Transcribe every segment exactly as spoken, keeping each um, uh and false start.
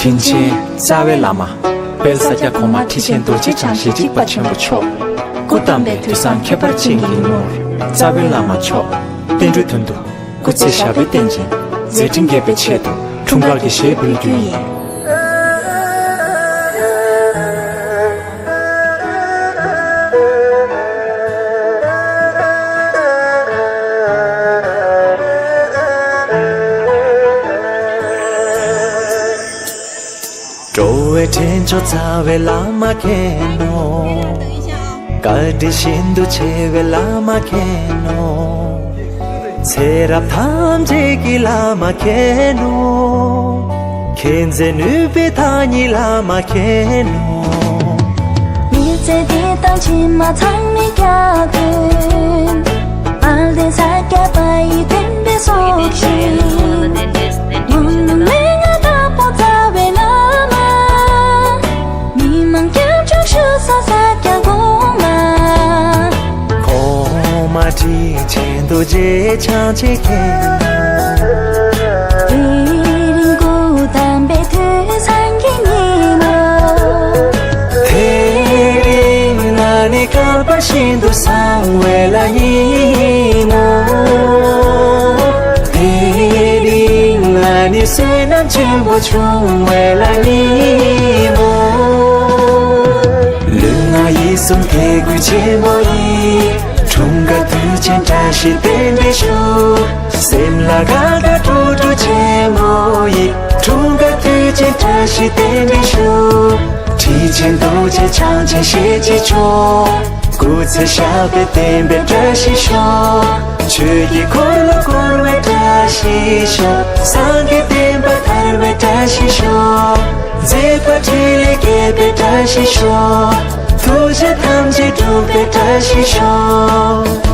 དྲིན་ཆེན་རྩ་བའི་བླ་མ། དཔལ་ས་སྐྱ་གོང་མ་ཁྲི་ཆེན་རྡོ་རྗེ་འཆང་ཞལ་གཅིག་དཔའ་ཆེན་པོ་མཆོག་སྐུ་བལྟམས་པའི་དུས་བཟང་ཁྱད་པར་ཅན་གྱི་ཉིན་མོར། རྩ་བའི་བླ་མ་མཆོག་བསྟན་འགྲོའི་དོན་དུ་སྐུ་ཚེ་ཞབས་པད་བརྟན་ཅིང་མཛད་འཕྲིན་རྒྱས་པའི་ཆེད་དུ་འཁྲུངས་སྐར་གྱི་གཞས་འབུལ་རྒྱུ་ཡིན། འགྲོ་བའི་འདྲེན་མཆོག་རྩ་བའི་བླ་མ་མཁྱེན་ནོ། བཀའ་དྲིན་ཤིན་ཏུ་ཆེ་བའི་བླ་མ་མཁྱེན་ནོ། ཚེ་རབས་ཐམས་ཅད་ཀྱི་བླ་མ་མཁྱེན་ནོ། མཁྱེན་བརྩེ་ནུས་པའི་བདག་ཉིད་བླ་མ་མཁྱེན་ནོ། མི་ཚེ་འདི་དང་ཕྱི་མ་ཚང་མའི་རྒྱབ་མདུན། དཔལ་ལྡན་ས་སྐྱ་པ་ཡི་བསྟན་པའི་སྲོག་ཤིང་། ངུ་མི་ང་དྭགས་པོ་རྩ་བའི་བླ་མ། མི་མང་སྐྱབས་བཅོལ་ཞུ་ས་ས་སྐྱ་གོང་མ། གོང་མ་ཁྲི་ཆེན་རྡོ་རྗེ་འཆང་ཆེ་མཁྱེན། དེ་རིང་སྐུ་བལྟམས་པའི་དུས་བཟང་གི་ཉིན་མོ། དེ་རིང་ང་ནི་སྐལ་པ་ཤིན་ཏུ་བཟང་བའི་ལྷ་ཡིན་མོ། དེ་རིང་ང་ནི་བསོད་ནམས་ཆེན་པོ་བྱུང་བའི་ལྷ་ཡིན་མོ། ལུས་ངག་ཡིད་གསུམ་དད་གུས་ཆེན་པོ་ཡིས། འཁྲུངས་སྐར་དུས་ཆེན་བཀྲ་ཤིས་རྟེན་འབྲེལ་ཞུ། སེམས་ལ་དགའ་དགའ་སྤྲོ་སྤྲོ་ཆེན་མོ་ཡིས། འཁྲུངས་སྐར་དུས་ཆེན་བཀྲ་ཤིས་རྟེན་འབྲེལ་ཞུ། ཁྲི་ཆེན་རྡོ་རྗེ་འཆང་ཆེན་ཞལ་གཅིག་མཆོག་སྐུ་ཚེ་ཞབས་པད་བརྟན་པའི་བཀྲ་ཤིས་ཤོག་ཆོས་ཀྱི་འཁོར་ལོ་བསྐོར་བའི་བཀྲ་ཤིས་ཤོག་སངས་རྒྱས་བསྟན་པ་དར་བའི་བཀྲ་ཤིས་ཤོག་མཛད་པ་འཕྲིན་ལས་རྒྱས་པའི་བཀྲ་ཤིས་ཤོག་ཐུགས་བཞེད་ཐམས་ཅད་འགྲུབ་པའི་བཀྲ་ཤིས་ཤོག་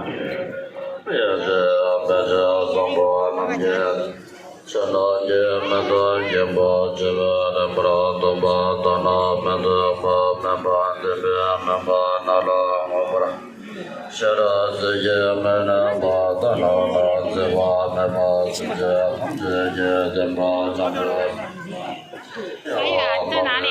ཡེ་ཤེས་དཔལ་གྱི་བཟང་པོ་རྣམས་ཀྱི། ཕྱི་ནང་གི་མི་མཐུན་རྐྱེན་པོ་ཆེ་བའི་རིམ་པར་ཐོབ་པ་དག་ནི་མི་མཐུན་པ་མིན་པ་འདུན་པའི་མུན་པ་རྣམས་ལ་མངོན་པར་ཤེས་རབ་གཟུགས་ཀྱི་མིག་ནི་མ་དག་ནོར་ལ་བརྩེ་བ་མེད་པ་སེམས་ཅན་ཐམས་ཅད་ཀྱི་བདེན་པ་བྱང་ཆུབ། 哎呀，在哪里？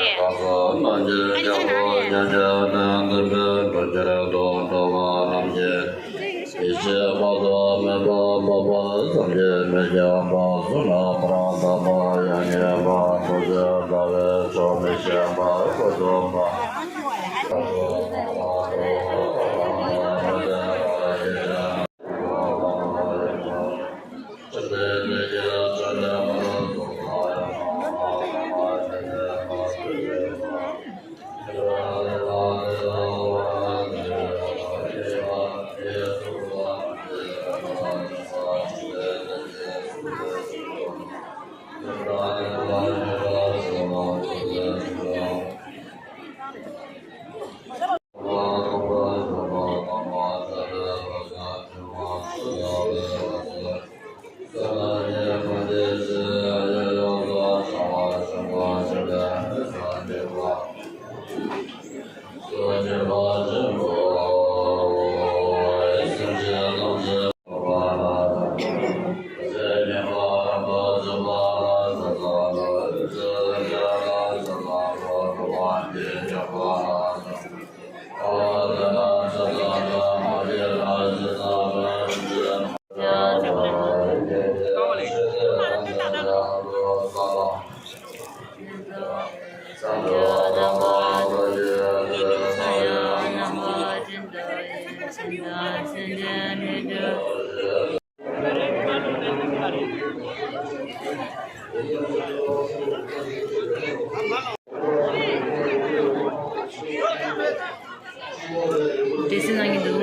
དེ་སྲིད་གནང་གི་འདུག་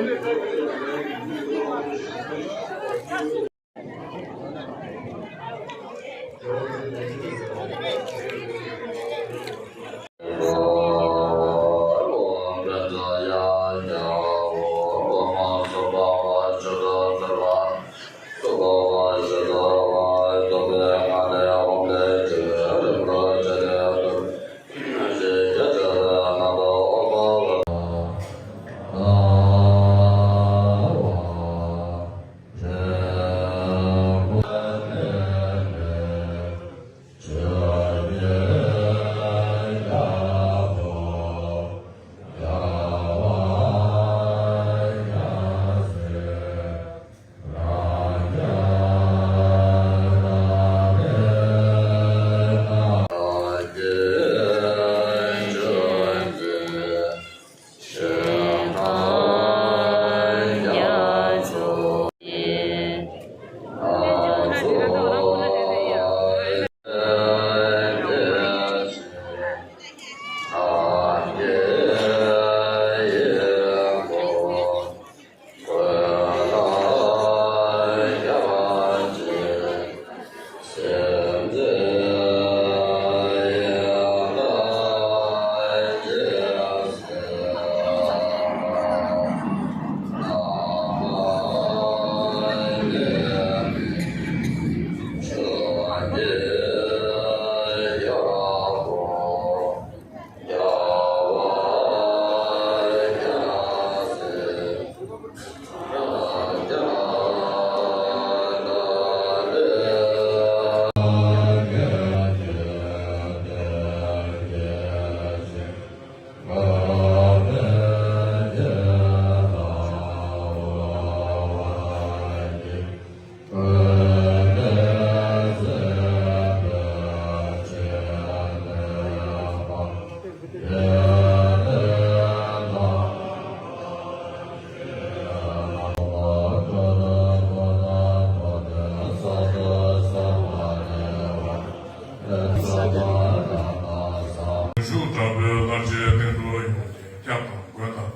ཤུགས་དྲག་པོས་ལྷར་བཅས་སྟེང་དུ་ཡོངས་ཀྱི་སྐྱབས་དང་མགོན་དང་།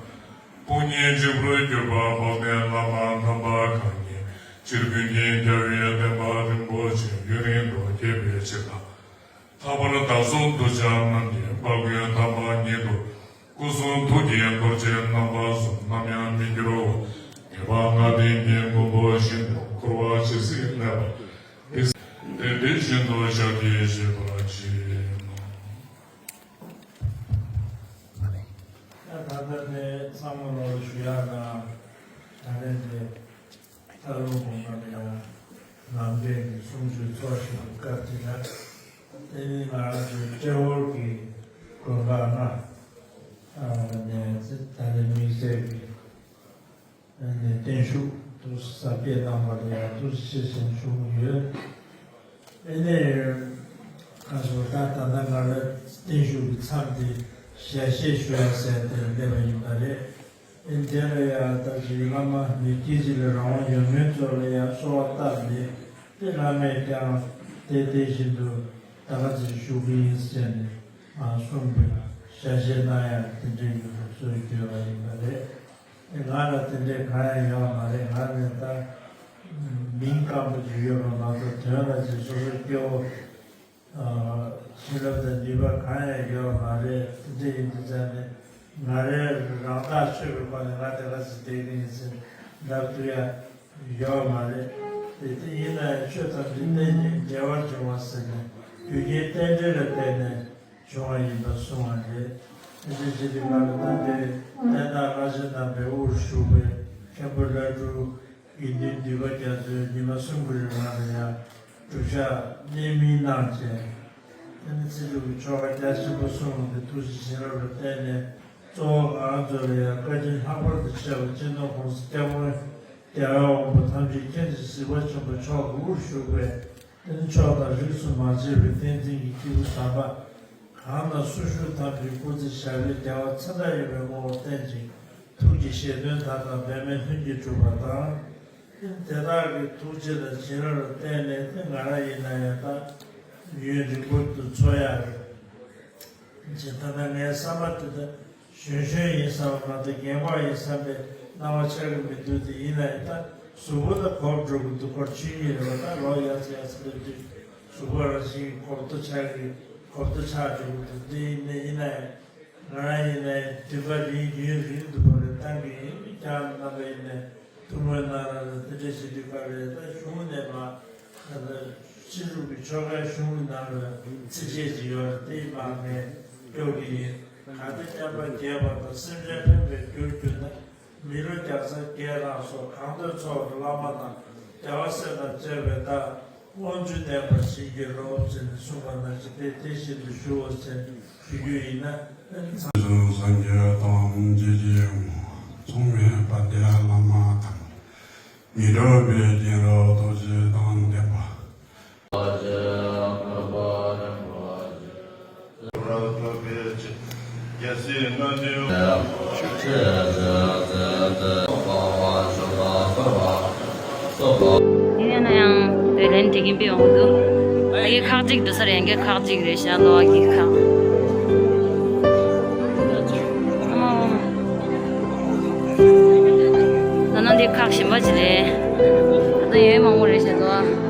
དཔུང་གཉེན་གཅིག་པུར་གྱུར་པ་འཕགས་པའི་བླ་མ་རྣམ་པ་གང་ཉིད་སྤྱིར་ཀུན་མཁྱེན་རྒྱལ་བའི་བསྟན་པ་རིན་པོ་ཆེ་ཡུན་རིང་དུ་སྐྱེད་པའི་ཕྱིར་དང་། ལྷག་པར་བདག་སོགས་གདུལ་བྱ་རྣམས་ཀྱི་དཔའ་རྒོད་དམ་པ་ཉིད་དུ་སྐུ་གསུང་ཐུགས་ཀྱི་རྡོ་རྗེ་རྣམ་པ་གསུམ་ནམ་ཡང་མི་འགྱུར་བ་ངེས་པ་ལྔ་ དེ་དེ་བཞིན་དུ་ཞབས་ཀྱིས་བཞེས་པར་བགྱི། ད་ལྟ་དེ་ཚང་མ་ལོ་ཞུ་ཡག་དང་། ད་རེས་དེ་ལྷ་ལུང་དགོན་པ་ལ་ཡང་ནང་པའི་གི་གསུང་ཆོས་ཚོགས་བཞིན་དུ་སྐབས་དེ་ལ། དེ་ནི་ང་རང་ཚོའི་ཏྲེ་ཧོར་གྱི་དགོན་པ་ལྔ་ནས་ད་རེས་དམིགས་བསལ་གྱི་ནས་བརྟན་བཞུགས་དུ་ཟབ་རྒྱས་གནང་བ་ལ་ཡང་ཐུགས་རྗེ་ཆེ་ཞེས་ཞུ་གི་ཡོད། ཨེ་ནས་ཁ་སོ་ད་ད་ལྟ་ང་རང་བརྟན་བཞུགས་ཀྱི་མཚམས་དེ་ཞལ་བཞེས་ཞུ་ཡ་ཟེར་དེར་སླེབས་པ་ཡིན་པ་རེད། ཨེ་དེ་ལ་ཡང་ད་ཅིག་བླ་མ་མི་སྐྱེ་གཅིག་ལ་རང་དབང་ཡོད་མེད་ཚོ་ལ་ཡང་གསོལ་བ་བཏབ་ནས་དེ་བླ་མས་ཀྱང་དེ་དེ་བཞིན་དུ་ད་ག་ཚོད་ཞུ་གི་ཡིན་ཟེར་ནས་མ་གསུངས་པའི་ཞལ་བཞེས་གནང་ཡ་དེ་འདྲའི་ཡོད་པ་ཚོས་བརྗོད་པ་ཡིན་པ་རེད། ང་ལ་དེ་འདྲའི་གང་ཡང་ཡོད་མ་རེད། ང་ནི་ད་མིང་སྐམ་པོ་ཅིག་ཡོད་པ་མ་གཏོགས་དོན་ལ་ཅིག་སོ་སོའི་སྐྱེ་བོ་བྱིན་རླབས་དང་ནུས་པ་གང་ཡང་ཡོད་མ་རེད། དེ་འདྲ་ཡིན་དུས་ཙང་ནས་ང་རའི་རང་ཐག་ཆོད་པའི་སྒོ་ནས་ང་དེ་ག་ཚོད་བསྡད་ཀྱི་ཡིན་ཟེར་ལབ་ཐུབ་ཡ་ཡོད་མ་རེད། དེ་དེ་ཡིན་ན་ཡང་ཆོས་ཐམས་ཅད་རྟེན་ཅིང་འབྲེལ་བར་འབྱུང་བ་ཟེར་ནས་རྒྱུ་རྐྱེན་རྟེན་འབྲེལ་ལ་བརྟེན་ནས་བྱུང་བ་ཡིན་པ་གསུངས་པ་རེད། དེ་འདྲ་བྱེད་དུས་ང་ལ་ད་འདིར་བསྟན་བདག་བླ་ཆེན་རྣམ་པའི་དབུར་བཞུགས་པའི་མཁན་པོ་བླ་སྤྲུལ་དགེ་འདུན་འདུས་པ་རྒྱ་མཚོས་ཉི་མ་གསུམ་གྱི་རིང་ང་ལ་ཡང་སྒྲུབ་ཞག་གནད་སྨིན་གནང་བྱས། དེ་ནི་ཚེ་སྒྲུབ་ཀྱི་ཆོ་ག་རྒྱ་ཆེན་པོ་གསུངས་པའི་ཐུགས་རྗེ་བྱིན་རླབས་ལ་བརྟེན་ནས་གཙོ་བོ་ང་རང་ཚོ་ལ་ཡང་བཀའ་དྲིན་ལྷག་པར་དུ་ཆེ་བ་སྤྱི་ནོར་༸གོང་ས་༸སྐྱབས་མགོན་རྒྱལ་བའི་དབང་པོ་ཐམས་ཅད་མཁྱེན་ཅིང་གཟིགས་པ་ཆེན་པོ་མཆོག་གི་དབུར་བཞུགས་པའི་དེ་ནི་ཕྱོགས་དང་རིས་སུ་མ་ཆད་པའི་བསྟན་འཛིན་གྱི་སྐྱེས་བུ་དམ་པ་གང་དང་སུ་བཞུགས་ཐམས་ཅད་སྐུ་ཚེ་ཞབས་པད་བདེ་བ་ཚེ་མཐའ་ཡས་པའི་ངོ་བོར་བརྟན་ཅིང་ཐུགས་ཀྱི་བཞེད་དོན་མཐའ་དག་འབད་མེད་ལྷུན་གྱིས་གྲུབ་པ་དང་། དེ་དག་གི་ཐུགས་རྗེ་དང་བྱིན་རླབས་ལ་བརྟེན་ནས་དེ་ང་རང་ཡིན་ན་ཡང་ད་ཡུན་རིང་པོ་དུ་འཚོ་ཡག་རེད། ཅེས་ད་ལྟ་ངའི་བསམ་པ་དེ་ད་གཞོན་གཞོན་ཡིན་བསམ་པ་མ་གཏོགས་རྒན་པ་ཡིན་བསམ་པའི་སྣང་བ་ཆགས་ཀྱི་མི་འདུག་དེ་ཡིན་ན་ཡང་ད་གཟུགས་པོ་ད་གོབ་འགྲོ་གི་འདུག་སྐོར་ཆུ་གཉིས་རེད་བ། ད་ལོ་ཡར་ཚེ་ཡར་ཚེ་སླེབས་དུས་གཟུགས་པོ་རང་བཞིན་གྱིས་གོབ་ཏོ་ཆགས་ཀྱི་གོབ་ཏོ་ཆགས་འགྲོ་གི་འདུག་དེ་ཡིན་ནའི་ཡིན་ན་ཡང་ང་རང་ཡིན་ནའི་དུས་བབ་རིང་རྒྱུན་རིང་དུ་བབས་པའི་ཏང་གི་ཡིན་མི་ཀྱང་རྣམ་པ་ཡིན་ནའི་ཐུགས་སྨོན་གནང་རོགས་གནང་། དེ་འདྲ་ཞིག་དུས་སྐབས་རེད། ད་གཞུང་ནས་མ་ད་ལྟ་ཕྱི་རུ་གི་ཆོ་གའི་གཞུང་གི་ནང་ལ་ཚིགས་བཅད་ཅིག་ཡོད་རེད། དེ་མ་ངས་སྐྱོར་གི་ཡིན། གལ་ཏེ་མཉམ་པར་རྒྱས་པ་དང་སེམས་ཅན་ཕན་པའི་རྒྱུར་གྱུར་ན། མི་ལོ་བརྒྱ་རྩ་བརྒྱད་རང་སོགས་གང་འདོད་ཚོགས་ཀྱི་བླ་མ་དང་རྒྱལ་བ་སྲས་དང་བཅས་པའི་བདག་དབང་ཕྱུག་བསྟེན་པར་བྱིན་གྱིས་རློབས་ཟེར་ནས་གསུངས་པ་ནང་བཞིན་དེ་དེ་བཞིན་དུ་ཞུའོ་ཟེར་ཞུ་རྒྱུ་ཡིན་ན། སངས་རྒྱས་དང་བཅས་ཀྱི་མཚུངས་མེད་དཔལ་ལྡན་བླ་མ་དང་། མི་འབྲལ་བའི་རྒྱན་རབ་རྡོ་རྗེ་དང་ལྡན་པ། ཡིན་ན་ཡང་བེ་ལན་དེ་གིན་པི་ཡོང་གི་འདུག་ཨ་ཡེ་ཁག་ཅིག་འདུག་ས་རེད། ཡང་ཁག་ཅིག་རེད་ཤག་ལོ་ཨ་གི་ཁག་ཨ་མ་ཨ་མ། ད་ནང་འདི་ཁག་གཞན་པ་ཅིག་རེད། ད་ལྟ་ཡོད་མང་པོ་རེད་ཤག་ལོ་ཨ།